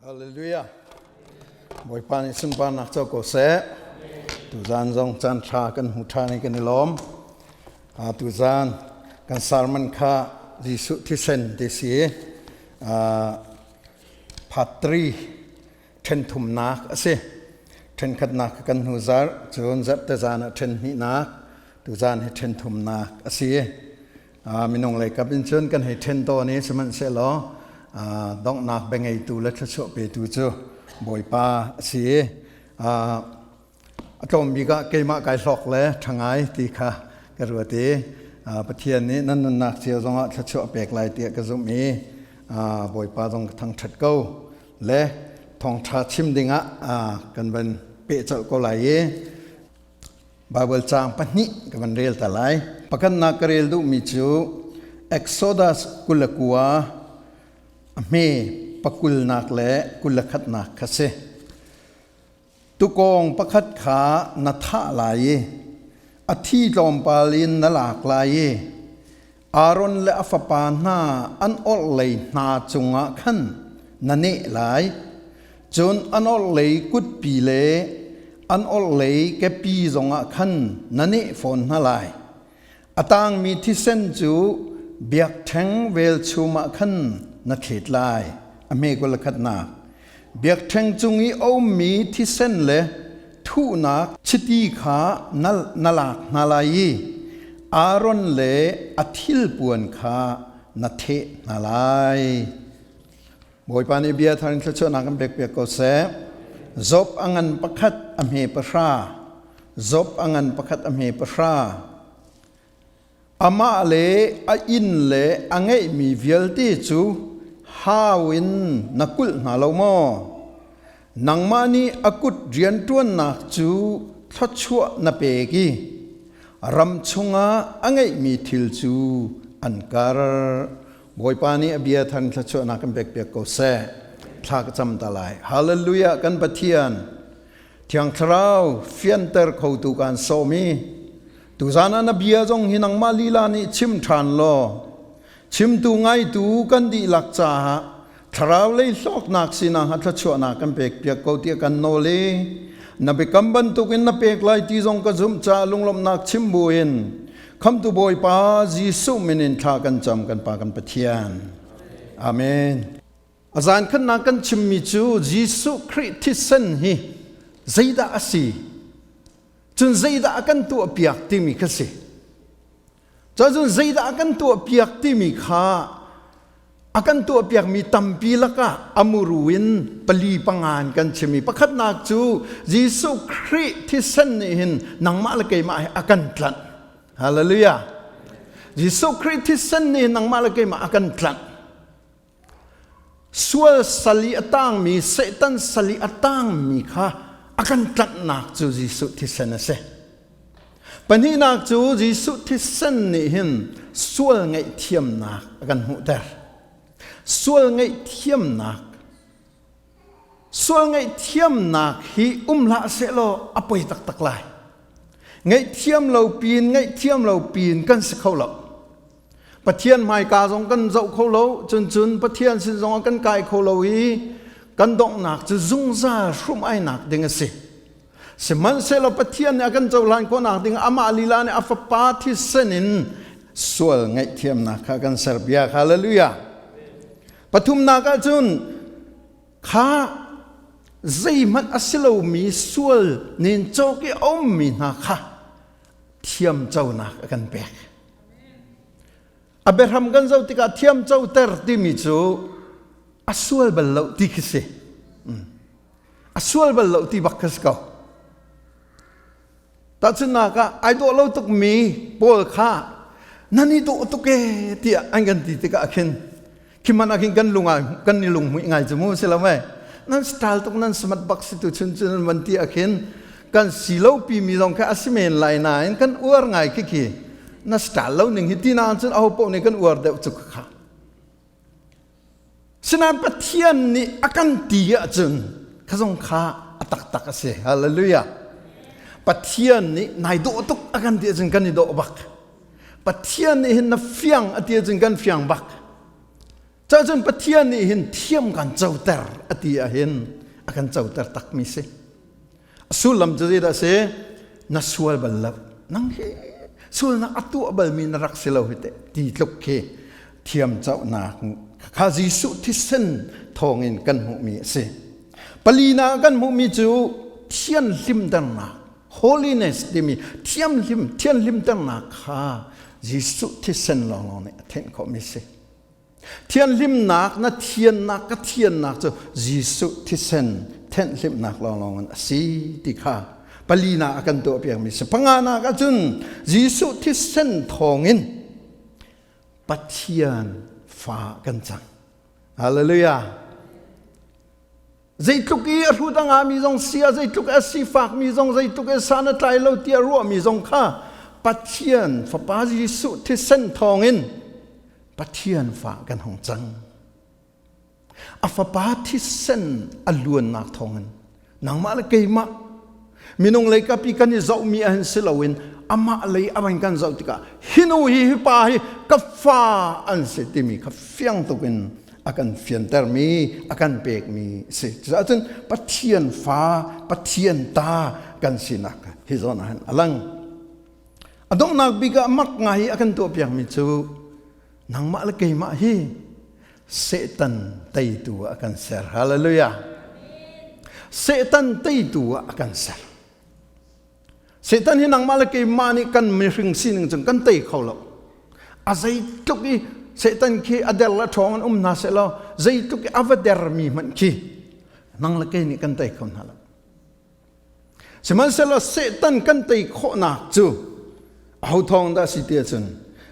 Hallelujah. Bawipa nih sunparnak co ko seh. Tuzan zong caan ṭha kan hmu ṭhan i kan i lawm. Tuzan kan sermon kha Jesuh thisen ti si. Part 3 ṭhen thumnak a si. Ṭhen khatnak kan hnu zarh, cun zarhte zan ah ṭhen hnihnak, tuzan hi ṭhen thumnak a si. Minung lei kap in cun kan hei ṭhen tawn i sihmanhsehlaw donghnak bia ngeitu le thluachuah petu cu Bawipa a si i a tlawm bik ah keimah kai hlawk le ṭha ngai ti kha ka ruat i Pathian nih nan nunnak cio zongah thluachuah pek lai tiah ka zumh i Bawipa zong ka thangṭhat ko le thawngṭha chim dingah kan van peh colh ko lai i Baibal caang pahnih ka van rel ta lai. Pakhatnak ka rel duhmi cu Exodus 29 a hme pakulnak le 21nak kha si. Tukawng pakhat kha na thah lai i a thi tlawmpal in na lak lai i Aaron le a fapa hna an orhlei hna cungah khan na neh lai. Cun an orhlei kutpi le an orhlei kepi zongah khan na neh fawn hna lai. A tangmi thisen cu biakṭheng velchum ah khan na thlet lai. A hme 21nak. Biakṭheng cung i a ummi thisen le thuhnak chiti kha na lak hna lai i Aaron le a thilpuan kha na theh hna lai. Bawipa nih bia thar in thluachuahnak kan pek piak ko seh. Job a ngan pakhat a hme pahra. Job a ngan pakhat a hme pahra. Amah le a inn le a ngeihmi vialte cu hau in na kulh hna lo maw? Nangmah nih a kut rianṭuannak cu thluachuah na pek i ram chungah a ngeihmi thil cu an kar. Bawipa nih a bia thar in thluachuahnak kan pekpiak ko seh. Thla ka cam ta lai. Hallelujah kan Pathian. Thiang Thlarau fianter khotu kan sawm i tuzan ah na bia zong hi nangmah lila nih chim ṭhan law chimtu ngaitu kan dihlak caah thlarau lei hlawknak sinah thluachuahnak kan pek piak ko tiah kan nawl i na biakam bantukin na pek lai ti zong ka zumh caah lunglawmhnak chim buin khamtu Bawipa Jesuh min in thla kan cam kan Pa kan Pathian. Amen. A zan khannak kan chimmi cu Jesuh Khrih thisen hi zeidah a si? Cun zeidah a kan tuahpiak timi kha si. Cun zeidah a kan tuahpiak timi kha a kan tuahpiakmi tampi lakah a muru in pali panga in kan chim i pakhatnak cu Jesuh Khrih thisen nih hin nangmah le keimah hi a kan tlanh. Hallelujah. Jesuh Khrih thisen nih nangmah le keimah a kan tlanh. Sual sal i a tangmi, Satan sal i a tangmi kha a kan tlanhnak cu Jesuh thisen a si. Pahnihnak cu Jesuh thisen nih hin sual ngaihthiamnak a kan hmuhter. Sual ngaihthiamnak Sual ngaihthiamnak hi um hlah sehlaw a poi taktak lai. Ngaihthiam lo pin, ngaihthiam lo pin kan si kho lo. Pathian hmaika zong kan zoh kho lo, cun cun Pathian sin zong ah kan kai kho lo i kan donghnak cu zungzal hrum-ainak ding a si. Sihmanhsehlaw Pathian nih a kan cohlan khawhnak ding amah lila nih a fapa thisen in sual ngaihthiamnak kha kan serpiak. Hallelujah. Pathumnak ah cun kha zeihmanh a si lomi sual nin cawk i a ummi hna kha thiamconak a kan pek. A biahram kan zoh tikah thiamcoter timi cu a sual bal lo ti khi si. A sual bal lo ti bak kha si ko. Tahchunhnak ah ai dawh lo tukmi pawl kha nan i dawh tuk e tiah an kan ti tikah khin khi man ah khin kan lung ah kan i lunghmuih ngai cu mu si lo mei nan style tuk nan smart bak si tu chun chun van ti ah khin kan si lo pi mi zong kha a si men lai nain kan uar ngai khi khi na style lo ning hi ti na cun aho paoh nih kan uar deuh cu kha sinain Pathian nih a kan ti ahcun kha zong kha a taktak a si hallelujah Pathian nih nai dawh tuk a kan ti ahcun kan i dawh bak Pathian nih hin na fiang a ti ahcun kan fiang bak. Cacun Pathian nih hin thiam kan coter a ti ahhin a kan coter takmi si. A sullam cu zeidah si? Na sual bal lo. Nang hi sualnak a tuah balmi na rak si lo hi teh ti tluk khi thiam conak kha Jesuh thisen thawngin kan hmuhmi a si. Palina kan hmuhmi cu thianhlimternak holiness timi thiamhlim thianhlimternak kha Jesuh thisen lawnglawng nih a thenh khawhmi si. Thianhlimnak na thiannak ka thiannak cu Jesuh thisen thenhlimnak lawnglawng in a si ti kha palina a kan tuahpiakmi si. Panganak ahcun Jesuh thisen thawngin Pathian fa kan cang. Hallelujah. Zeitluk i a hrut a ngami zong si a zeitluk a sifakmi zong zeitluk i san a tlai lo tiah ruahmi zong kha Pathian Fapa Jesuh thisen thawngin Pathian fa kan hung cang. A Fapa thisen a luannak thawngin nangmah le keimah minung lei kapi kan i zohmi ah hin si loin amah lei a van kan zoh tikah hi nu hi hi pa hi ka fa an si timi kha fiang tuk in a kan fiantermi a kan pekmi a si. Cucaah cun Pathian fa Pathian ta kan sinak hi zawn ah hin a lang. A donghnak bik ah mak ngai i a kan tuahpiakmi cu nangmah le keimah hi Satan teitu ah a kan ser. Hallelujah. Satan teitu ah a kan ser. Satan hi nangmah le keimah nih kan mihring sining cun kan tei kho lo. A zeitluk i Satan khi a der le ṭhawng in um hna seh law zeitluk i a va dermi hmanh khi nang le kei nih kan tei kho hna lo. Sihmanhsehlaw Satan kan tei khawhnak cu aho thawng dah si ti ahcun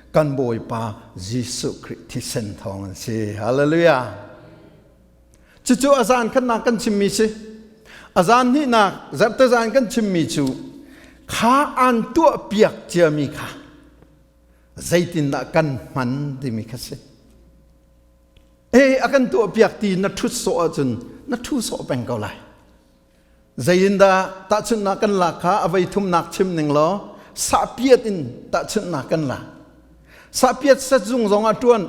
kan Bawipa Jesuh Khrih thisen thawng an si. Hallelujah. Cucu a zan khatnak kan chimmi si. A zan hnihnak zarhte zan kan chimmi cu kha an tuah piak ciami kha zeitindah kan hman timi kha si. E a kan tuah piak ti na ṭhut sawh ahcun na ṭhu sawh peng ko lai. Zeiindah tahchunhnak kan lak kha a voi thumnak chim ning law sahpiat in tahchunhnak kan lak. Sahpiat setzung zong ah ṭuan.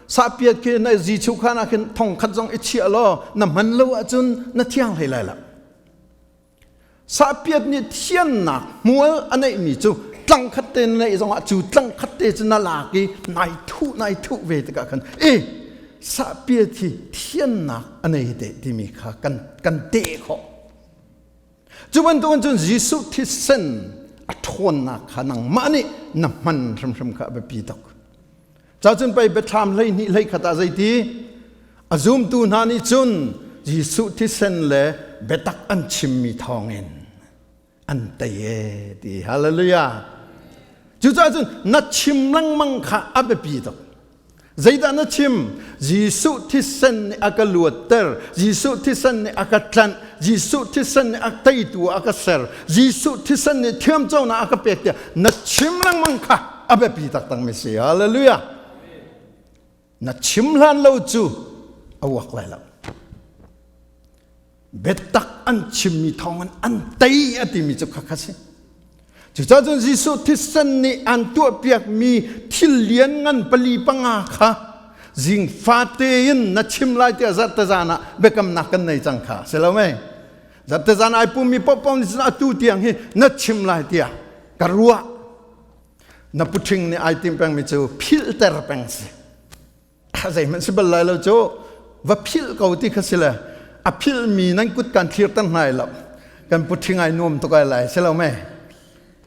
Sahpiat khi na zichu khan ah khin thong khat zong i chiah law na hman lo ahcun na thiang hlei lai lo. Sahpiat nih thiannak hmual a neihmi cu tlang khat te na neih zongah cu tlang khat te cu na lak i nai thuh nai thuh ve tikah khan e sahpiat hi thiannak a nei te timi kha kan kan teh khawh. Cu bantukin cun Jesuh thisen a ṭhawnnak kha nangmah nih na hman hrimhrim kha a biapi tuk. Cacun pei biathlam 12 13 ah zeiti a zumtu hna nih cun Jesuh thisen le biatak an chimmi thawngin an tei e ti hallelujah cucaah cun na chim lengmang kha a biapi tuk zeidah na chim Jesuh thisen nih a ka luatter Jesuh thisen nih a ka tlanh Jesuh thisen nih a teitu a ka ser Jesuh thisen nih thiamconak a ka pek tiah na chim lengmang kha a biapi taktak mi si hallelujah na chim hlan lo cu a uak lai lo biatak an chimmi thawngin an tei a timi cu khakha si cucaah cun Jesuh thisen nih an tuahpiakmi thil lianngan pali panga kha zing fate in na chim lai tiah zarhte zan ah biakamnak kan nei cang kha si lo mei zarhte zan ai pummi paohpaoh nih cun atu tiang hi na chim lai tiah ka ruah na puṭhing nih ai tim pengmi cu philhter peng si zeihmanh si bal lai lo cu va philh ko ti kha si le a philhmi nan kut kan thlirter hna lo kan puṭhing ai nuam tuk ai lai si lo me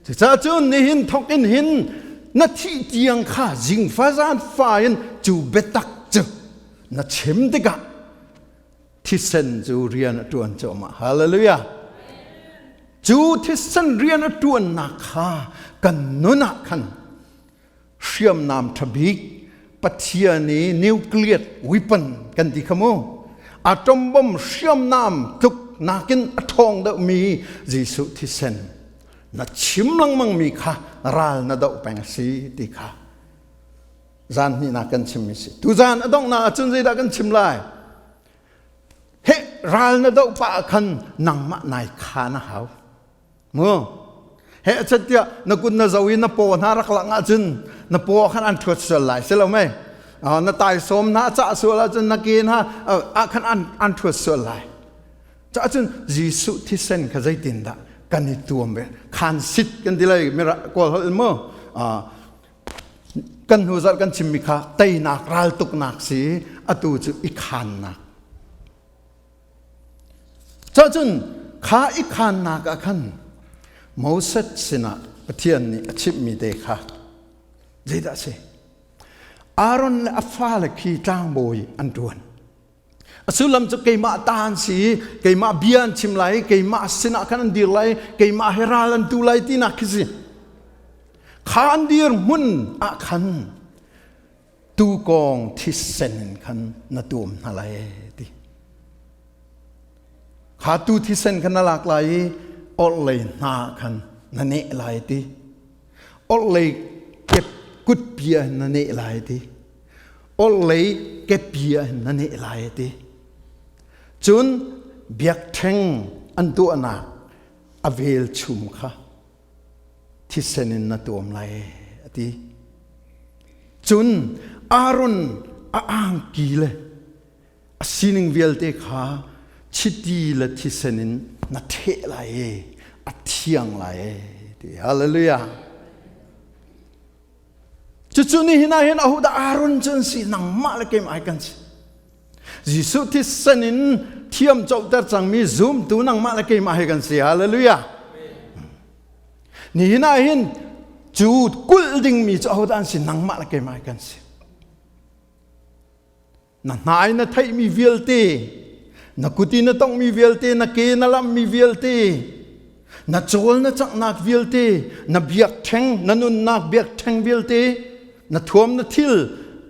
cucaah cun nihin thawk in hin na thih tiang kha zingfa zan fa in cu biatak cu na chim tikah thisen cu rian a ṭuan cuahmah hallelujah cu thisen rian a ṭuannak kha kan nun ah khan hriamnam ṭha bik Pathian i nuclear weapon kan ti kha mu atom bomb hriamnam tluk nakin a ṭhawng deuhmi Jesuh thisen na chim lengmang mi kha ral na doh peng a si ti kha zan hnihnak kan chimmi si tu zan a donghnak ahcun zeidah kan chim lai he ral na doh pah ah khan nangmah nai kha na hau mu he chat tiah na kun na zo i na paw hna rak lang ahcun na paw khan an thuat sual lai si lo mei? Na taisawm hna a cah sual ahcun na ke hna ah khan an ṭhuat sual lai. Cah cun Jesuh thisen kha zeitindah kan i tuam ve? Khan sit kan ti lai mira kawl holh mu. Kan hnu zarh kan chimmi kha teinak raltuknak si atu cu i khannak. Cah cun kha i khannak ah khan Moses sinah Pathian nih a chimhmi te kha zeidah a si? Aaron le a fale khi tlangbawi an ṭuan. A sullam cu keimah ta an si i keimah bia an chim lai i keimah sinah khan an dir lai i keimah he ral an tu lai tinak khi si. Kha an dir hmun ah khan tuukawng thisen in khan na tuam hna lai ti. Kha tu thisen khan na lak lai i orhlei hna khan na neh lai ti. Orhlei kep kutpi ah na neh lai ti. Orhlei kepi ah na neh lai ti. Cun biakṭheng an tuahnak a velchum kha thisen in na tuam lai a ti. Cun Aaron a angki le a sining vialte kha chiti le thisen in na ṭheh lai i a thiang lai ti. Hallelujah. Cucu nihin ah hin ahodah Aaron cu an si nangmah le keimah ai kan si. Jesuh thisen in thiam coter cangmi zumtu nangmah le keimah he kan si. Hallelujah. Nihin ah hin cu kulh dingmi cu ahodah an si nangmah le keimah kan si. Na hnai na theihmi vialte, na kut i na tonghmi vialte, na ke na lamhmi vialte, na cawl na canghnak vialte, na biakṭheng, na nunnak biakṭheng vialte, na thuam na thil,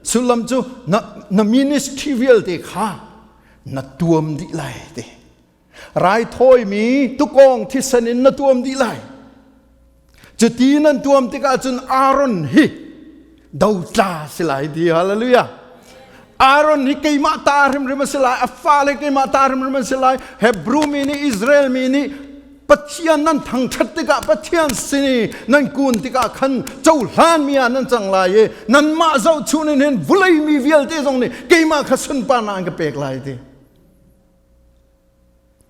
sullam cu na, na ministry vialte kha na tuam dih lai ti. Raithawimi tukawng thisen in na tuam dih lai. Cuti nan tuam tikah cun Aaron hi dotla si lai ti hallelujah. Aaron hi keimah ta hrimhrim a si lai, a fale keimah ta hrimhrim an si lai. Hebrew mi nih Israel mi nih Pathian nan thangṭhat tikah Pathian sin i nan kun tikah khan cohlan mi ah nan cang lai i nanmah zohchun in hin vulei mi vialte zong nih keimah kha sunparnak an ka pek lai ti.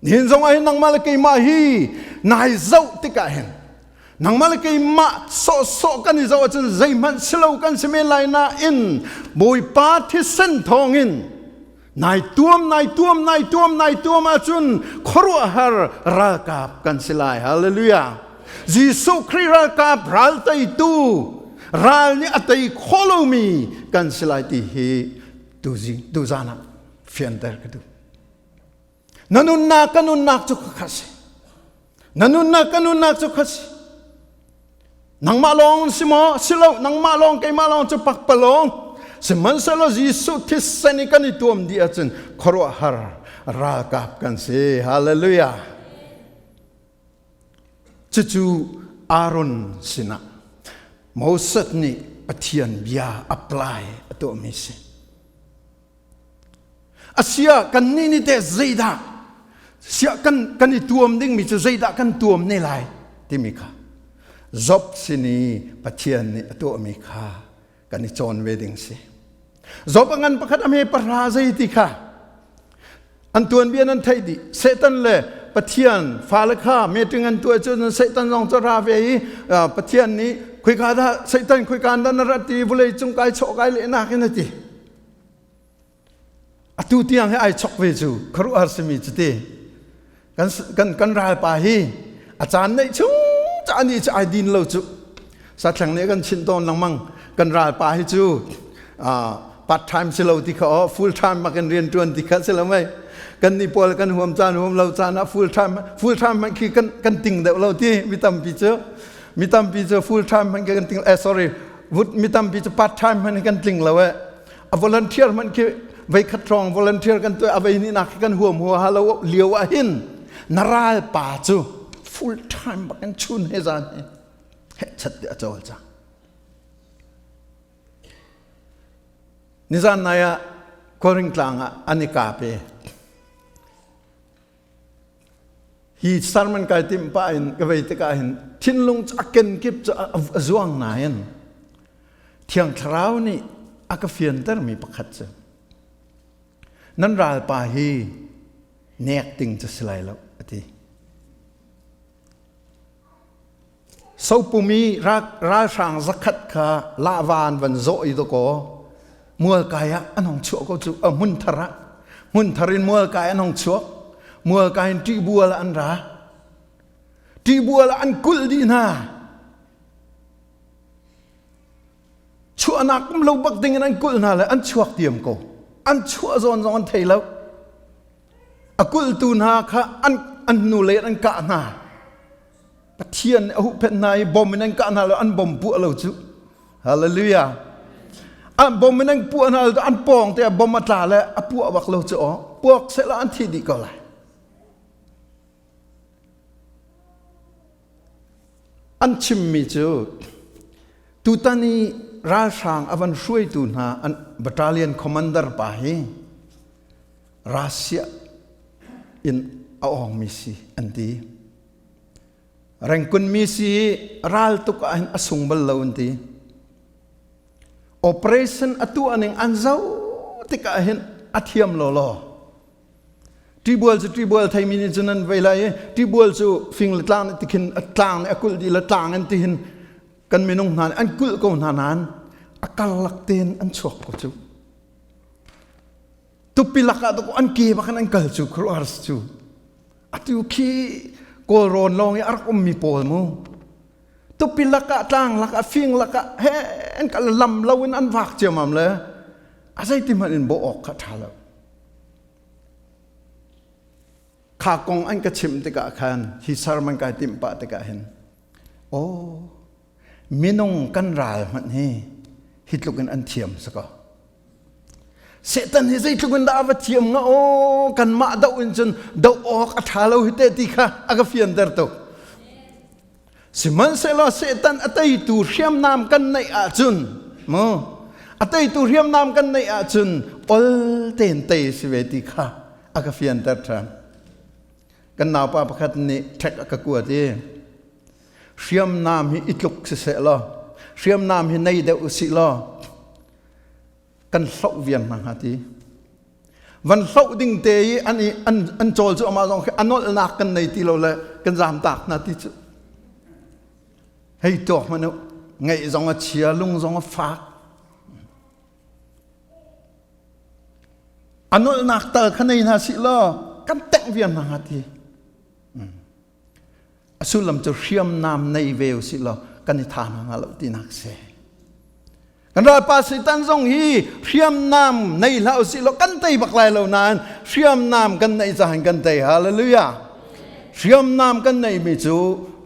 Nihin zong ah hin nangmah le keimah hi nai zoh tikah hin nangmah le keimah sawhsawh kan i zoh ahcun zeihmanh silo kan si men lai nain Bawipa thisen thawngin nai tuam nai tuam nai tuam nai tuam ahcun khuaruahhar ralkap kan si lai hallelujah Jesuh Khrih ralkap ral teitu ral nih a tei khawh lomi kan si lai ti hi tuzing tuzan ah fianter ka duh Na nunnak ka nunnak cu kha si. Na nunnak ka nunnak cu kha si. Nangmah lawng si maw? Si lo, nangmah lawng keimah lawng cu pakpalawng. Sihmanhsehlaw Jesuh thisen i kan i tuam dih ahcun khuaruahhar ralkap kan si. Hallelujah. Cucu Aaron sinah Moses nih Pathian bia apply a tuahmi si. Asiah kannih nih teh zeidah siah kan kan i tuam dingmi cu zeidah kan tuam ne lai timi kha Job sin i Pathian nih a tuahmi kha kan i cawn ve ding si. Job a ngan pakhat a hme pahra zei ti kha an tuanbia nan theih dih. Satan le Pathian fale kha meeting an tuah cun Satan zong cu ra ve i Pathian nih khoika dah Satan khoika dah na rat ti vulei cung kai chawh kai lehnak in a ti. Atu tiang hi ai chok ve cu khuaruahhar simi cu ti. Kan kan kan ralpa hi a caan neih chung caan ni cu ai din lo cu. Sathleng nih kan chinh tawn lengmang kan ralpa hi cu part time si lo ti kha aw full time makin rian tuan ti kha si lo mei. Kan ni pawl kan huam caan huam lo caan ah full time full time hmanh khi kan kan ting deuh lo ti mi tampi cu mi tampi cu full time hmanh khi kan ting eh sorry mi tampi cu part time hmanh kan tling lo eh a volunteer hmanh khi veikhat hrawng volunteer kan tuah a vei ni nak kan huam hua lo lio ah hin na ral pa cu full time bak in chun he zan he he chat te a cawl cang nizan nai ah Koring tlang ah an i kap i Hi sermon kai timh pah in ka vei tikah hin thinlung cu a kenkip cu a zuang nain Thiang Thlarau nih A ka fiantermi pakhat cu nan ralpa hi nek ding cu si lai lo a ti. Sopum i ralhrang zakhat kha lahva an van zawh i dawkaw mualkai ah an hong chuah ko cu a hmunthar ah hmunthar in mualkai an hong chuak mualkai in ṭihbual ah an ra ṭihbual ah an kulh dih hna chuahnak um lo bak ding in an kulh hna le an chuak diam ko an chuah zawn zong an thei lo a kulhtu hna kha an an hnu lei an kah hna Pathian nih a huhphenh hna i bom in an kah hna lo an bom puah lo cu hallelujah an bom in an puah hna lo an pawng te ah bom a tla le a puah bak lo cu aw puak sehla an thi dih ko lai An chimmi cu tutan i ralhrang a van hruaitu hna an battalion commander pa hi Russia in a awngmi si an ti. Rengkunmi si ral tuk ah hin a sung bal lo an ti. Operation a tuah ning an zoh tikah hin a thiam lawlaw. Ṭibual cu ṭibual theimi nih cun an vei lai i ṭibual cu fing le tlang nih tikhin a tlang nih a kulh dih le tlang in tihin kan minung hna nih an kulh ko hna nain a karlak tein an chuak ko cu. Tupi lakah tuk an ke bak in an kal cu khuaruahhar si cu. Atu khi Kawlrawn lawng i a rak ummi pawl mu. Tupi lakah tlang lakah fing lakah he an kal lam lo in an vak ciammam le a zeiti hmanh in bawh awk kha ṭha lo. Kha kong an ka chimh tikah khan hi sermon kai timh pah tikah hin aw minung kan ral hmanh hi hi tluk in an thiam si ko. Satan hi zeitluk in dah a va thiam nga aw kanmah doh in cun doh awk a ṭha lo hi te ti kha a ka fianter tuk. Sihmanhsehlaw Satan a teitu hriamnam kan neih ahcun mu a teitu hriamnam kan neih ahcun ol tein tei si ve ti kha a ka fianter ṭhan. Kan naupa pakhat nih ṭhek a ka kuat i hriamnam hi i tluk siseh law hriamnam hi nei deuh usih law kan hloh viar hna hnga ti van hloh ding te i an i an an cawl cu amah zong khi a nolhnak kan nei ti lo le kan zaam tak hna ti cu hei tuak hmanh u ngaih zong a chia lung zong a fak a nolhnak tal kha nei hna sih law kan tengh viar hna hnga ti A sullam cu hriamnam nei ve usih law kan i tha hna hnga lo tinak si. Kan ralpa Satan zong hi hriamnam nei hlah usih law kan tei bak lai lo nain hriamnam kan neih cahan kan tei. Hallelujah. Hriamnam kan neihmi cu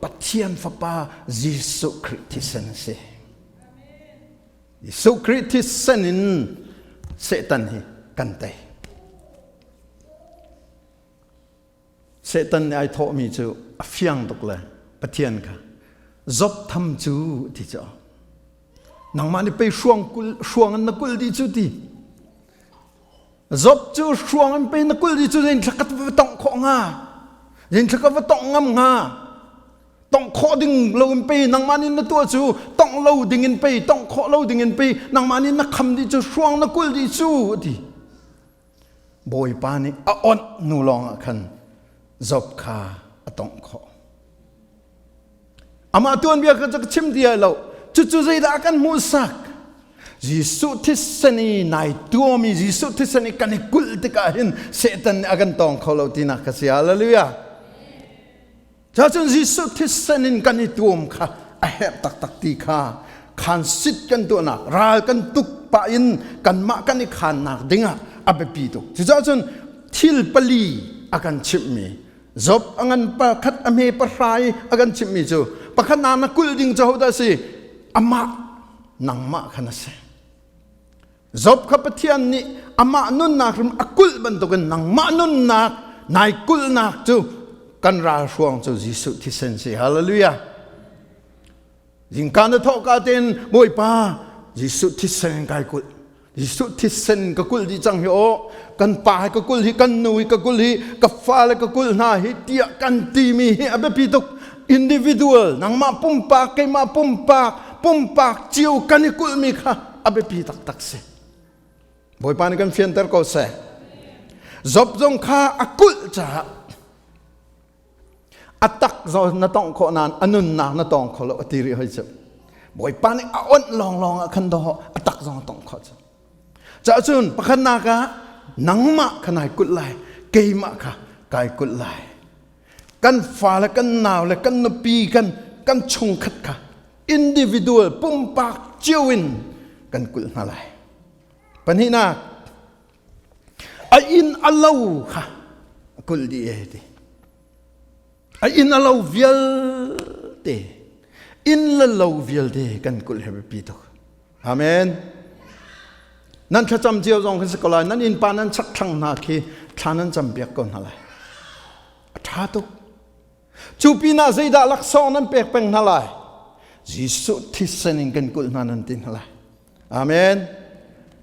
Pathian Fapa Jesuh Khrih thisen a si. Jesuh Khrih thisen in Satan hi kan tei. Satan nih ai thawhmi cu a fiang tuk le Pathian kha Job tham cu ti cu nangmah nih pei hruang kul hruang in na kulh dih cu ti Job cu hruang in pei na kulh dih cu zein thla ka va tongh khawh hnga zein thla ka va tongh ngam hnga tongh khawh ding lo in pei nangmah nih na tuah cu tongh lo ding in pei tongh khawh lo ding in pei nangmah nih na kham dih cu hruang na kulh dih cu ti Bawipa nih a onh hnu lawngah khan Job kha a tongh khawh. Amah tuanbia kha ka chim ti ai lo. Cucu zeidah a kan hmuhsak? Jesuh thisen i nai tuami Jesuh thisen i kan i kulh tikah hin Satan nih a kan tawng kho lo tinak kha si. Hallelujah. Cacun Jesuh thisen in kan i tuam kha a herh taktak ti kha khansit kan tuahnak ral kan tuk pah in kanmah kan i khannak dingah a biapi tuk. Cucaah cun thil pali a kan chimhmi Job a ngan pakhat a hme pahra i a kan chimhmi cu pakhat na na kulh ding cu hodah si amah nangmah kha na si. Job kha Pathian nih amah nunnak hrim a kulh bantukin nangmah nunnak nai kulhnak cu kan ralhruang cu Jesuh thisen si. Hallelujah. Zingka na thawhka tein Bawipa Jesuh thisen in kai kulh. Jesuh thisen ka kulh dih cang hi aw kan pa hi ka kulh hi kan nu hi ka kulh hi ka fale ka kulh hna hi tiah kan timi hi a biapi tuk individual nangmah pumpak keimah pumpak pumpak cio kan i kulhmi kha a biapi taktak si. Bawipa nih kan fianter ko seh. Job zong kha a kulh caah a tak zo na tongh khawh nain a nunnak na tong kho lo a ti rih hoi cu. Bawipa nih a onh lawnglawng ah khan dawh a tak zong a tongh khawh cu. Cahcun pakhatnak ah nangmah kha nai kulh lai, keimah kha kai kulh lai. Kan fale, kan nau le kan nupi, kan kan chungkhat kha individual pumpak cio in kan kulh hna lai. Pahnihnak, a inn a lo kha a kulh dih e ti. A inn a lo vialte, inn le lo vialte kan kulh he biapi tuk. Amen. Nan thlacam cio zong khi si ko lai. Nan innpa nan chak thlang hna khi thla nan cam piak ko hna lai. A ṭha tuk. Cu pinah zeidah laksawng nan pek peng hna lai? Jesuh thisen in kan kulh hna nan ti hna lai. Amen.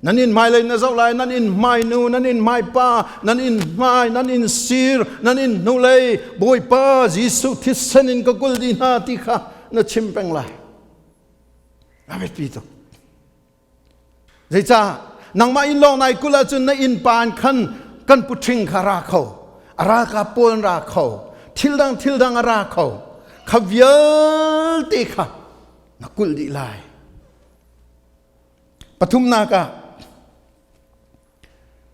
Nan inn hmailei na zoh lai, nan inn hmainu, nan inn hmaipa, nan inn hmai, nan inn sir, nan inn hnulei, Bawipa Jesuh thisen in ka kulh dih hna ti kha na chim peng lai. A biapi tuk. Zeicah? Nangmah inn lawng nai kul ahcun na innpa in khan kan puṭhing kha ra kho, a ralkap pawl an ra kho, thil dang thil dang a ra kho. Kha vialte kha na kulh dih lai. Pathumnak ah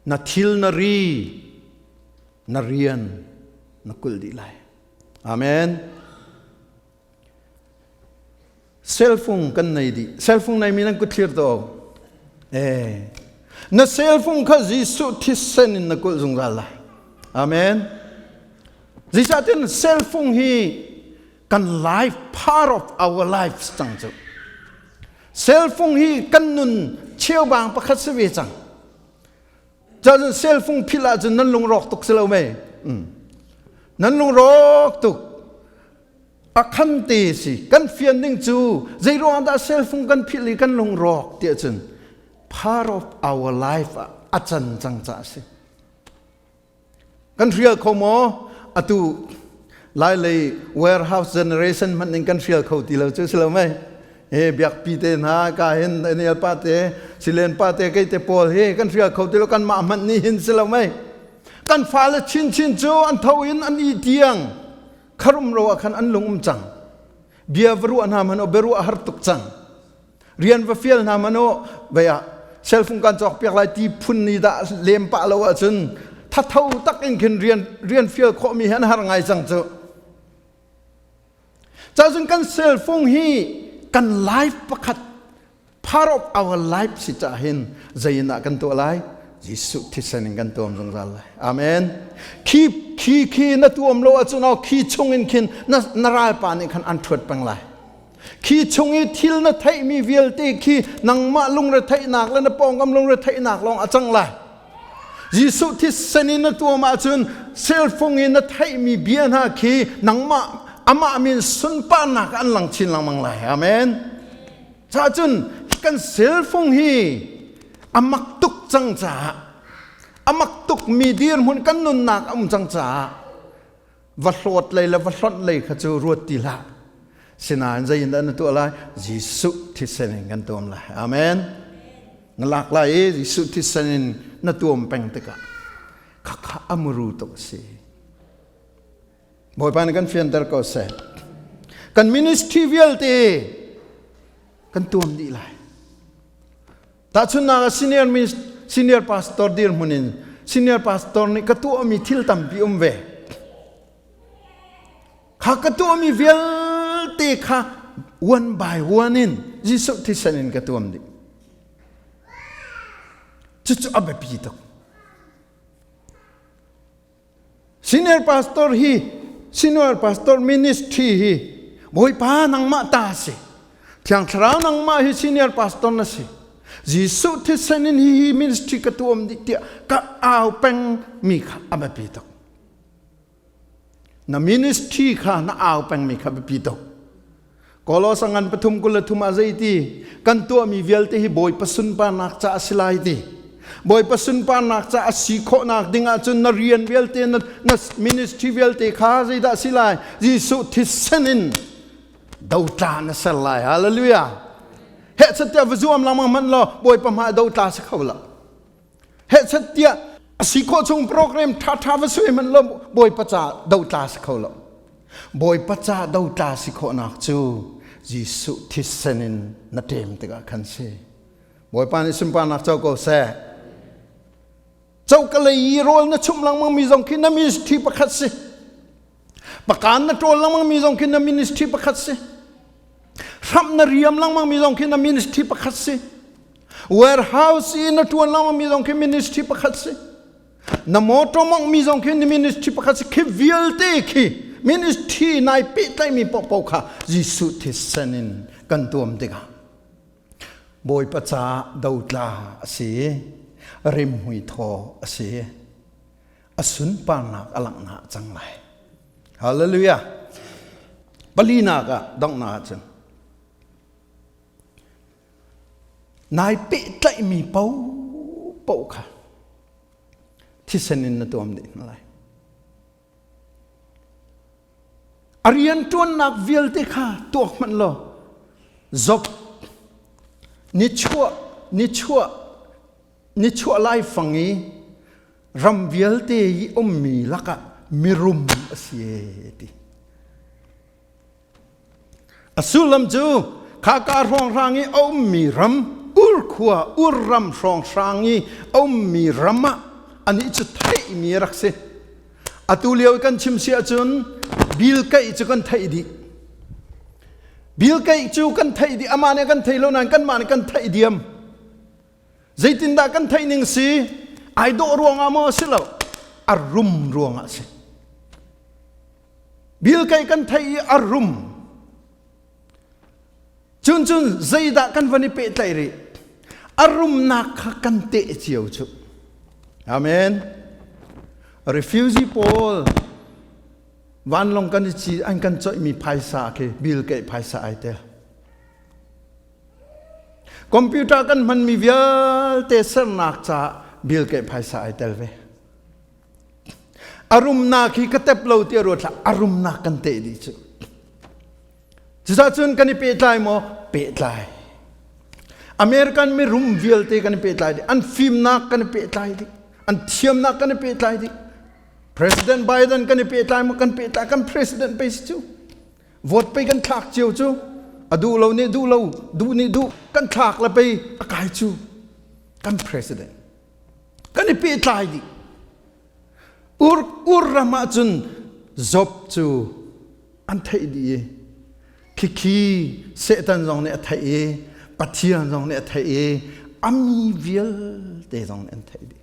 na thil na ri na rian na kulh dih lai. Amen. Cell phone kan nei dih. Cell phone nei mi nan kut thlir to. Eh. Na cell phone kha Jesuh thisen in na kulh zungzal lai. Amen. Zeicahtiah cell phone hi kan life part of our life cang cu. Cell phone hi kan nun cheubang pakhat si ve cang. Cun cell phone philh ahcun nan lungrawk tuk si lo mei? Nan lungrawk tuk. A khan te si. Kan fian ding cu zei ruang dah cell phone kan philh i kan lungrawk tiah cun part of our life ah a can cang caah a si. Kan hrial kho maw? Atu Lailei warehouse generation hmanh in kan hrial kho ti lo cu si lo mei? He biakpi te hna ka hin Daniel pa te Silen pa te kei te pawl hi kan hrial kho ti lo kan mah hmanh nih hin si lo mei? Kan fale chinchin cu an tho in an i tiang kharum ro ah khan an lung um cang. Bia va ruah hna hmanh biaruah har tuk cang. Rian va fial hna hmanh u vei ah cell phone kan cawk piak lai ti phun ni dah lem pah lo ahcun thatho tak in khin rian rian fial khawhmi hi an har ngai cang cu. Cacun kan cell phone hi kan life pakhat part of our life si cah hin zei in ah kan tuah lai? Jesuh thisen in kan tuam zungzal lai. Amen. Khi khi khi na tuam lo ahcun khi chung in khin na, na ralpa nih khan an ṭhuat peng lai. Khi chung i thil na theihmi vialte khi nangmah lungretheihnak le na pawngkam lungretheihnak lawng a cang lai. Jesuh thisen in na tuam ahcun cellphone in na theihmi bia hna khi nangmah amah min sunparnak an lang chin lengmang lai. Amen. Cahcun kan cellphone hi a mak tuk cang caah a mak tukmi dirhmun kan nunnak a um cang caah va hlawt lei le va hlonh lei kha cu ruat ti hlah. Sinain zei in dah na tuah lai? Jesuh thisen in kan tuam lai. Amen. Na lak lai i Jesuh thisen in na tuam peng tikah khakha amuru tuk a si. Bawipa nih kan fianter ko seh. Kan ministry vialte kan tuam dih lai. Tahchunhnak ah senior senior pastor dirhmun in senior pastor nih ka tuahmi thil tampi um ve. Kha ka tuahmi vialte kha one by one in Jesuh thisen in ka tuam dih. Cucu a biapi tuk. Senior pastor hi senior pastor ministry hi Bawipa nangmah ta si. Thiang Thlarau nangmah hi senior pastor na si. Jesuh thisen in hi hi ministry ka tuam dih tiah ka au peng mi kha a biapi tuk. Na ministry kha na au peng mi kha biapi tuk. Kolosa ngan pathum 23 ah zeiti kan tuahmi vialte hi Bawipa sunparnak ca a si lai ti. Bawipa sunparnak ca a si khawhnak ding ahcun na rian vialte na, na ministry vialte kha zeidah si lai Jesuh thisen in dotla na ser lai. Hallelujah. Heh chat tiah va zuam lengmang hmanh law Bawipa hmai dotla si kho lo. Hehchat tiah a si khawh chung program ṭhaṭha va suai hmanh lo Bawipa ca dotla si kho lo. Bawipa ca dotla si khawhnak cu Jesuh thisen in na ṭem tikah khan si. Bawipa nih sunparnak co ko seh. Coka lei i rawl na chumh lengmang mi zong khi na ministry pakhat si. Pakan na ṭawl lengmang mi zong khi na ministry pakhat si. Hramh na riam lengmang mi zong khi na ministry pakhat si. Warehouse i na ṭuan lengmang mi zong khi ministry pakhat si. Na motor mongh mi zong khi na ministry pakhat si. Khi vialte khi ministry nai pehtlaihmi paohpaoh kha Jesuh thisen in kan tuam tikah Bawipa caah dotla a si, rimhmui thaw a si. A sunparnak a langhnak cang lai. Hallelujah. Palinak ah donghnak ah cun nai pehtlaihmi paohpaoh kha thisen in na tuam dih hna lai. A rianṭuannak vialte kha tuak hmanh law Job nichuah nichuah nichuah laifang i ram vialte i ummi lakah mirum a si e ti. A sullam cu khaka hrawnghrang i a ummi ram Ur khua Ur ram hrawnghrang i a ummi ram ah anih cu theihmi a rak si. Atu lio i kan chim si ahcun Bill Gates cu kan theih dih. Bill Gates cu kan theih dih amah nih kan thei lo nain kanmah nih kan theih diam. Zeitindah kan theih ning si? Ai dawh ruangah maw a si lo? A rum ruangah a si. Bill Gates kan theih i a rum. Cun cun zeidah kan van i pehtlaih rih? A rumnak kha kan teh cio cu. Amen. Refugee pawl vanlawng kan i ci an kan coihmi phaisa khi Bill Gates phaisa ai tel. Computer kan hmanmi vialte sernak caah Bill Gates phaisa ai tel ve. A rumnak hi ka tep lo tiah ruat hlah, a rumnak kan teh dih cu. Cucaah cun kan i pehtlai maw? Pehtlai. American mirum vialte kan i pehtlai dih. An fimnak kan i pehtlai dih. An thiamnak kan i pehtlai dih. President Biden kan i pehtlai maw? Kan pehtlai. Kan president pei si cu. Vote pei kan thlak cio cu. A duh lo nih duh lo, duh nih duh. Kan thlak le pei a kai cu. Kan president. Kan i pehtlai dih. Ur, Ur ram ah cun Job cu an theih dih i khikhi Satan zong nih a theih i Pathian zong nih a theih i a mi vialte zong nih an theih dih.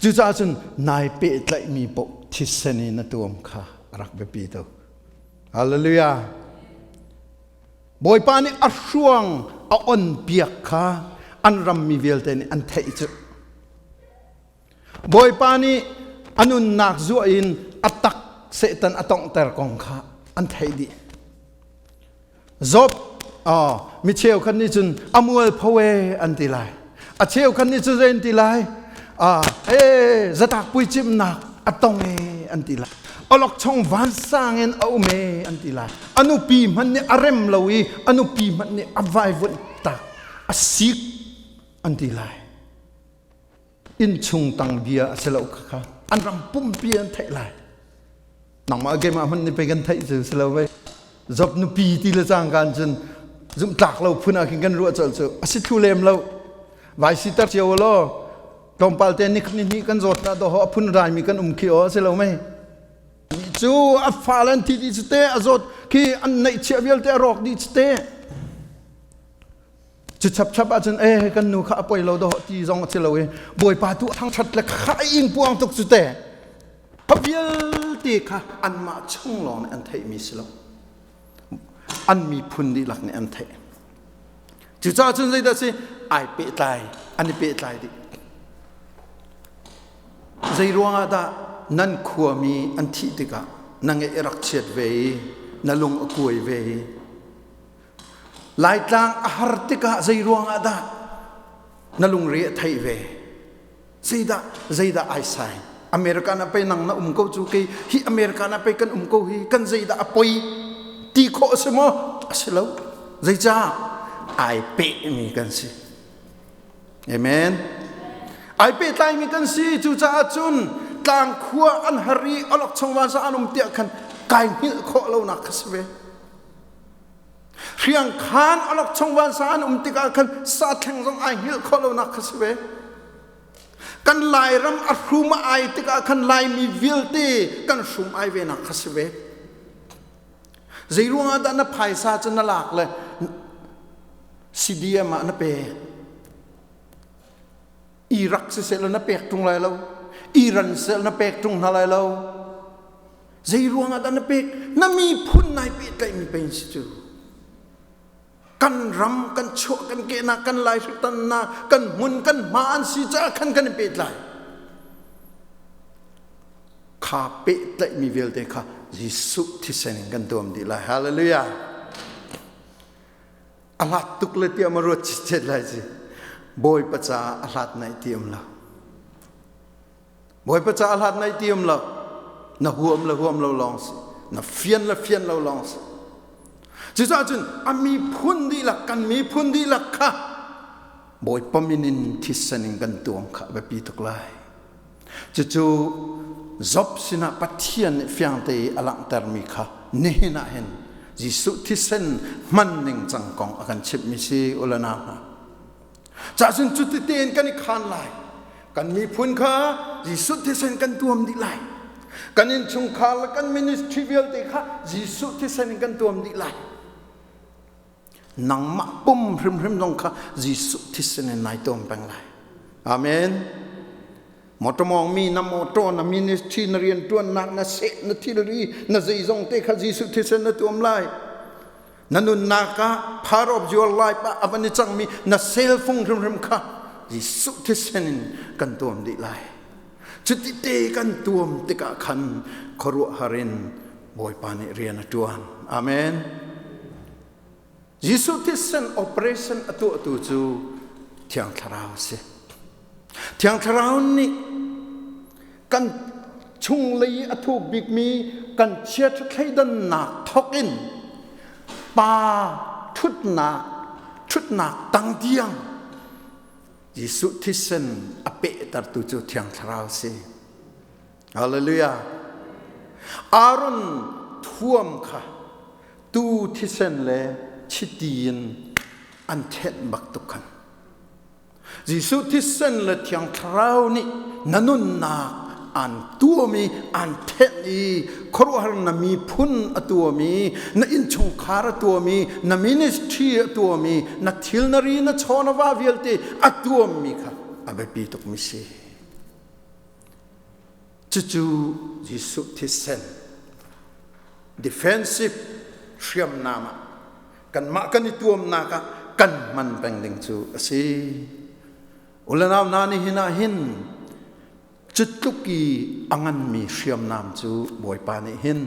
Cucaah cun nai pehtlaihmi paoh thisen in na tuam kha a rak biapi tuk. Hallelujah. Bawipa nih a hruang a on piak kha an rammi vialte nih an theih cu. Bawipa nih a nunnak zuah in a tak Satan a tonghter kong kha an theih dih. Job oh, mi cheukhat nih cun a mualpho e an ti lai. A cheukhat nih cun zei an ti lai? Ah, e zatak puicimnak a tong e an ti lai. Awlokchong vansang in a um e an ti lai. A nupi hmanh nih a rem lo i a nupi hmanh nih a vaivuanh tak a sik an ti lai. Innchung tang bia a si lo kha an ram pumpi an theih lai. Nangmah keimah hmanh nih pei kan theih cu si lo vei. Job nupi ti le cangka cun zumhtlak lo phun ah khin kan ruah colh cu a si thlu lem lo. Vai siter cio law tlawmpal te ni ni hnih kan zawt na doho a phun raimi kan um khi aw si lo mei. Cu a fa le an thi dih cu te a zawt khi an neihchiah vialte a rawk dih cu te. Cu chapchap ahcun eh kan nu kha a poi lo dawh ti zong a si lo i Bawipa tu thangṭhat le kha ing puang tuk cu te. Kha vialte kha anmah chung lawng nih an theihmi si lo. An miphun dihlak nih an theih. Cucaah cun zeidah si ai pehtlai an i pehtlai dih. Zei ruangah dah nan khuami an thih tikah na ngeih rak chiat ve i na lung a kuai ve i Laitlang a har tikah zei ruangah dah na lungre a theih ve? Zeidah zeidah ai sai? America na pei nang na um ko cu kei hi America na pei kan um ko hi kan zeidah a poi ti khawh a si maw? A si lo. Zeicah? Ai pehmi kan si. Amen. Ai pehtlaimi kan si. Cucaah cun tlangkhua an har i alok chung vansa an um tiah khan kai hngilh khawh lonak kha si ve. Hriangkhan alok chung vansa an um tikah khan sa thleng zong ai hngilh khawh lonak kha si ve. Kan Lairam a hrum a ai tikah khan Laimi vialte kan hrum ai ve nak kha si ve. Zei ruangah dah na phaisa cu na lak le CDM ah na pek? Iraq siseh na pek ṭung lai lo. Iran siseh na pek ṭung hna lai lo. Zei ruangah dah na pek? Na miphun nai pehtlaihmi pei si cu. Kan ram, kan chuah, kan kehnak, kan laihritannak, kan hmun, kan hma an si caah khan kan i pehtlai. Kha pehtlaihmi vialte kha Jesuh thisen in kan tuam dih lai. Hallelujah. A hlat tuk le tiah ma ruat citcet lai ci. Bawipa caah a hlat naih ti um lo. Bawipa caah a hlat naih ti um lo. Na huam le huam lo lawng si. Na fian le fian lo lawng si. Cucaah cun a miphun dihlak kan miphun dihlak kha Bawipa min in thisen in kan tuam kha a biapi tuk lai. Cucu Job sinah Pathian nih fiangte i a langhtermi kha nihin ah hin Jesuh thisen hman ning cang kong a kan chimhmi si u le nau hna. Cahcun cuti tein kan i khaan lai. Kan miphun kha Jesuh thisen kan tuam dih lai. Kan innchungkhar le kan ministry vialte kha Jesuh thisen in kan tuam dih lai. Nangmah pum hrimhrim zong kha Jesuh thisen in nai tuam peng lai. Amen. Motor mawngmi na motor na ministry na riantuannak na seh na thilri na zeizong te kha Jesuh thisen na tuam lai. Na nunnak ah part of your life ah a van i cangmi na cell phone hrimhrim kha Jesuh thisen in kan tuam dih lai. Cuti te kan tuam tikah khan khuaruahhar in Bawipa nih rian a ṭuan. Amen. Jesuh thisen operation a tuahtu cu Thiang Thlarau a si. Thiang Thlarau nih kan chunglei a thuk bikmi kan chiaṭha thleidannak thawk in pa ṭhutnak ṭhutnak tang tiang Jesuh thisen a pehtertu cu Thiang Thlarau a si. Hallelujah. Aaron thuam kha tu thisen le chiti in an thenh bak tuk khan. Jesuh thisen le Thiang Thlarau nih na nunnak an tuam i an thenh i khuaruahhar na miphun a tuam i na innchungkhar a tuam i na ministry a tuam i na thil na ri na chaw na va vialte a tuammi kha a biapi tukmi si. Cucu Jesuh thisen defensive hriamnam ah kanmah kan i tuamnak ah kan hman peng ding cu a si. Ulenau hna nihin ah hin cu tluk i a nganmi hriamnam cu Bawipa nih hin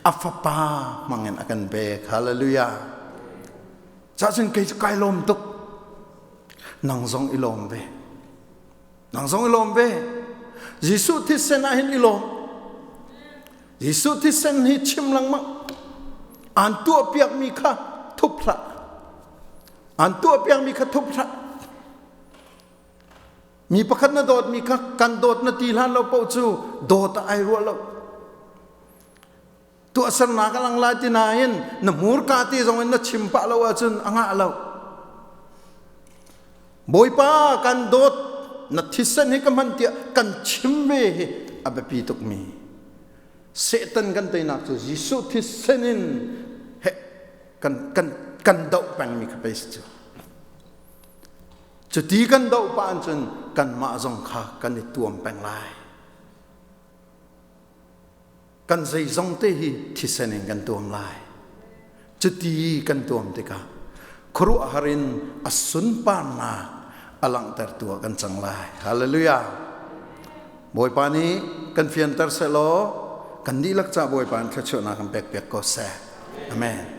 a fapa hmangin a kan pek. Hallelujah. Cahcun kei cu kai lawm tuk. Nang zong i lawm ve. Nang zong i lawm ve. Jesuh thisen ah hin i lawm. Jesuh thisen hi chim lengmang. Aan tuahpiakmi kha thup hlah. Aan tuahpiakmi kha thup hlah. Mi pakhat na dawtmi kha kan dawt na ti hlan lo paoh cu dawt ah ai ruah lo. Tuahsernak a lang lai ti nain na hmurka te zong in na chim pah lo ahcun a ngah lo. Bawipa kan dawt na thisen hi ka hman tiah kan chim ve hi a biapi tukmi. Satan kan teinak cu Jesuh thisen in he kan kan kan doh pengmi kha pei si cu. Cuti kan doh pah cun kanmah zong kha kan i tuam peng lai. Kan zeizong te hi thisen in kan tuam lai. Cuti kan tuam tikah khuaruahhar in a sunparnak a langhtertu ah kan cang lai. Hallelujah. Bawipa nih kan fianter sehlaw kan dihlak ca Bawipa in thluachuahnak kan pek piak ko seh. Amen.